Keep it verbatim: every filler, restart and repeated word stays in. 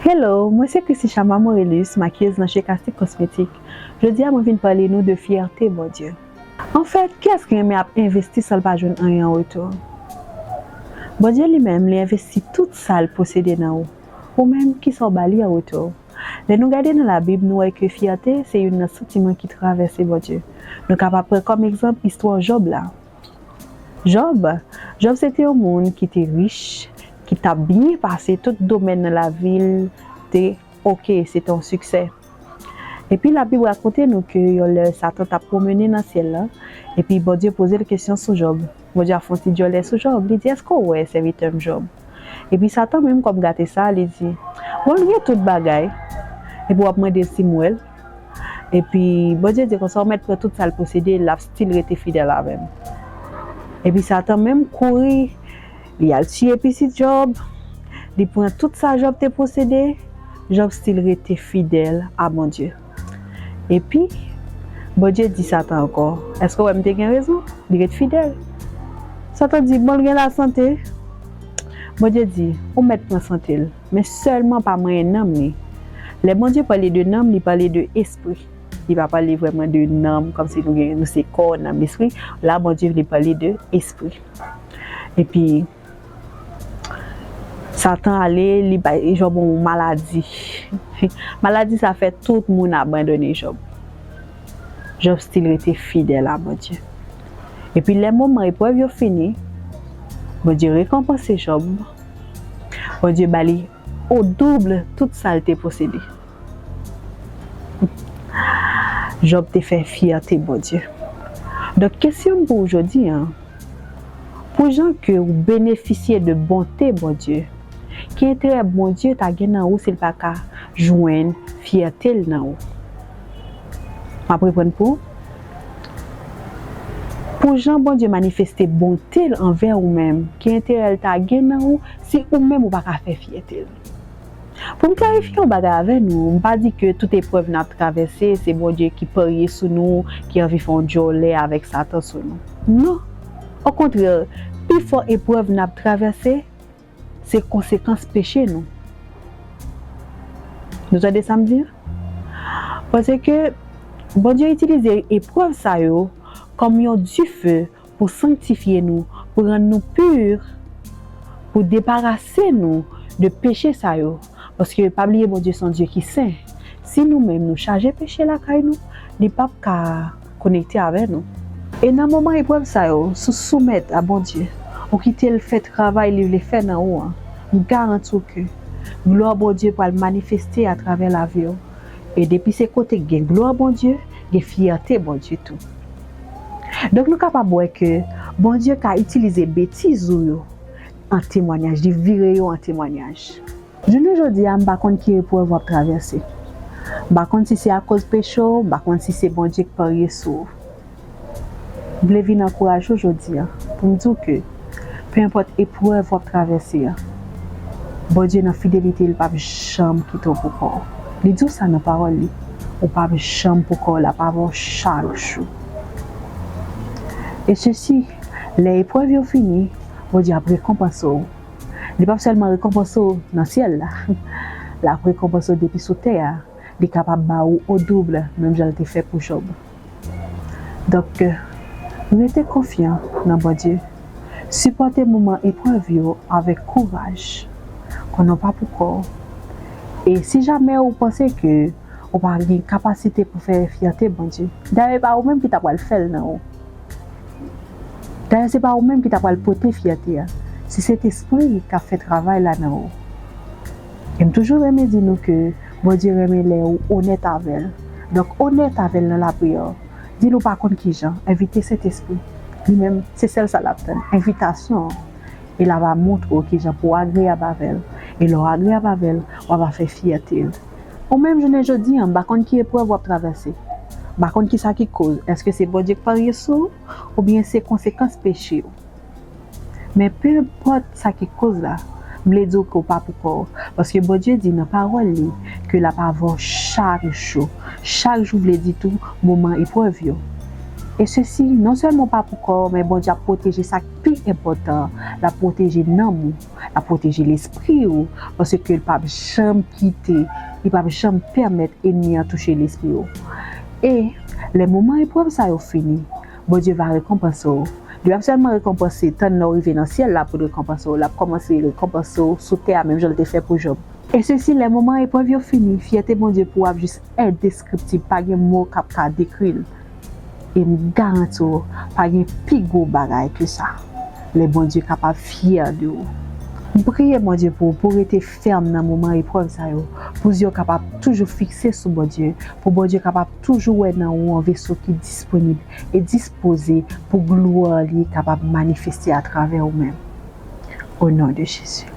Hello, mwen se Christy Chama Morelus, makiyez nan Chez Castic Cosmetics. Jodi a, mwen vin pale nou de fyète Bondye. Anfèt, kiyès ki renmen ap envesti san l pa jwenn anyen an retou? Bondye li menm, li envesti tout sa l posede nan ou. Ou menm, kisa w ba li an retou? Lè nou gade nan Labib, nou wè ke fyète se youn nan santiman ki travèse Bondye. Nou kapab pran kòm egzanp istwa Jòb la. Jòb, Jòb se te yon moun ki te rich, ki t ap byen pase, tout domèn nan lavi l te oke, se te yon siksè. Epi Labib rakonte nou ke yon lè Satan t ap pwomene nan syèl la, epi Bondye poze l kesyon sou Jòb. Bondye ap fè yon ti djòlè sou Jòb, li di, "Èske w wè sèvitè m Jòb?" Epi Satan menm kòm gate sa, li di, "Bon, l gen tout bagay, epi w ap mande l si m wè l?" Epi Bondye di konsa, "Ou mèt pran tout sa l posede, l ap still rete fidèl avè m." Epi Satan menm kouri, li al tiye pitit Jòb, li pran tout sa Jòb te posede, Jòb still rete fidèl a Bondye. Epi, Bondye di Satan ankò, "Èske w wè m te gen rezon?" Li ret fidèl. Satan di, "Bon, l gen lasante." Bondye di, "Ou mèt pran sante l, men sèlman pa manyen nanm li." Lè Bondye pale de nanm, li pale de espri. Li pa pale vrèman de nanm, kòmsi nou gen, nou se kò, nanm, lespri. La, Bondye vle pale de espri. Epi, Satan ale, li bay Jòb yon maladi. Maladi sa fè tout moun abandone Jòb. Jòb still rete fidèl a Bondye. Epi lè moman eprèv yo fini, Bondye rekonpanse Jòb. Bondye ba li o doub tout sa l te posede. Jòb te fè fyète Bondye. Donk, kesyon m pou ou jodi a, pou jan ke ou benefisye de bonte Bondye, ki enterè Bondye ta gen nan ou si l pa ka jwenn fyète l nan ou? M ap reprann pou ou. Pou jan Bondye manifeste bonte l anvè ou menm, ki enterè l ta gen nan ou si ou menm ou pa ka fè fyète l? Pou m klarifye yon bagay avè nou, m pa di ke tout eprèv n ap travèse, se Bondye ki parye sou nou, ki anvi fè yon djòlè avèk Satan sou nou. Non! Okontrè, pifò eprèv n ap travèse, se konsekans peche nou. Nou tande sa m di a? Paske Bondye itilize eprèv sa yo kòm yon dife pou sanktifye nou, pou rann nou pi, pou debarase nou de peche sa yo. Paske pa bliye Bondye se yon Dye ki sen. Si nou menm nou chaje peche lakay nou, li p ap ka konekte avè nou. E nan moman eprèv sa yo, si w soumèt a Bondye, ou kite l fè travay li vle fè nan ou an, m garanti w ke glwa Bondye pral manifeste atravè lavi w. E depi se kote k gen glwa Bondye, gen fyète Bondye tou. Donk nou kapab wè ke Bondye ka itilize betiz ou yo an temwayaj, li vire yo an temwayaj. Jounen jodi a, m pa konn ki eprèv w ap travèse. M pa konn si se akoz peche w, m pa konn si se Bondye k parye sou ou. M vle vin ankouraje w jodi a, pou m di w ke, penenpòt eprèv w ap travèse a, Bondye nan fidelite l p ap janm kite w pou kò w. Li di w sa nan pawòl li, ou p ap janm pou kò w, l ap avè w chak jou. E sesi, lè eprèv yo fini, Bondye ap rekonpanse w. Li p ap sèlman rekonpanse w nan syèl la, l ap rekonpanse w depi sou tè a. Li kapab ba ou o doub, menm jan l te fè pou Jòb. Donk, rete konfyan nan Bondye. Sipòte moman eprèv yo avèk kouraj. Konnen w pa pou kò w. E si jamè ou panse ke ou pa gen kapasite pou fè fyète Bondye, dayè, e pa ou menm ki ta pral fè l nan ou. Dayè, se pa ou menm ki ta pral pote fyète a. Se Sentespri k ap fè travay la nan ou. E m toujou renmen di nou ke Bondye renmen lè ou onèt avè l. Donk, onèt avè l nan lapriyè. Di l ou pa konn kijan. Envite Sentespri. Li menm, se sèl sa l ap tann. Envitasyon an. E l ava montre w kijan pou w agreyab avè l. E lè w agreyab avè l, w ava fè fyète l. Ou menm jounen jodi a, m pa konn ki eprèv w ap travèse. M pa konn kisa ki koz. Èske se Bondye k parye sou ou, oubyen se konsekans peche w? Men penenpòt sa ki koz la, m vle di w ke w pa pou kò w. Paske Bondye di nan pawòl li ke l ap avè w chak jou. Chak jou vle di tou moman eprèv yo. E sesi, non sèlman pa pou kò w, men Bondye ap pwoteje sa k pi enpòtan, l ap pwoteje nanm ou, l ap pwoteje lespri w, paske l p ap janm kite, li p ap janm pèmèt ènmi an touche lespri w. E lè moman eprèv sa yo fini, Bondye va rekonpanse w. Li p ap sèlman rekonpanse, tann lè w rive nan syèl la pou l rekonpanse w, l ap kòmanse rekonpanse w sou tè a, menm jan l te fè pou Jòb. E sesi, lè moman eprèv yo fini, fyète Bondye pou w ap jis endeskriptib, pa gen mo k ap ka dekri l. E m garanti w, pa gen pi gwo bagay ke sa. Lè Bondye kapab fyè de ou. M priye Bondye pou ou, pou w rete fèm nan moman eprèv sa yo, pou zye w kapab toujou fikse sou Bondye, pou Bondye kapab toujou wè nan ou yon veso ki disponib e dispoze pou glwa li kapab manifeste atravè ou menm. O non de Jezi.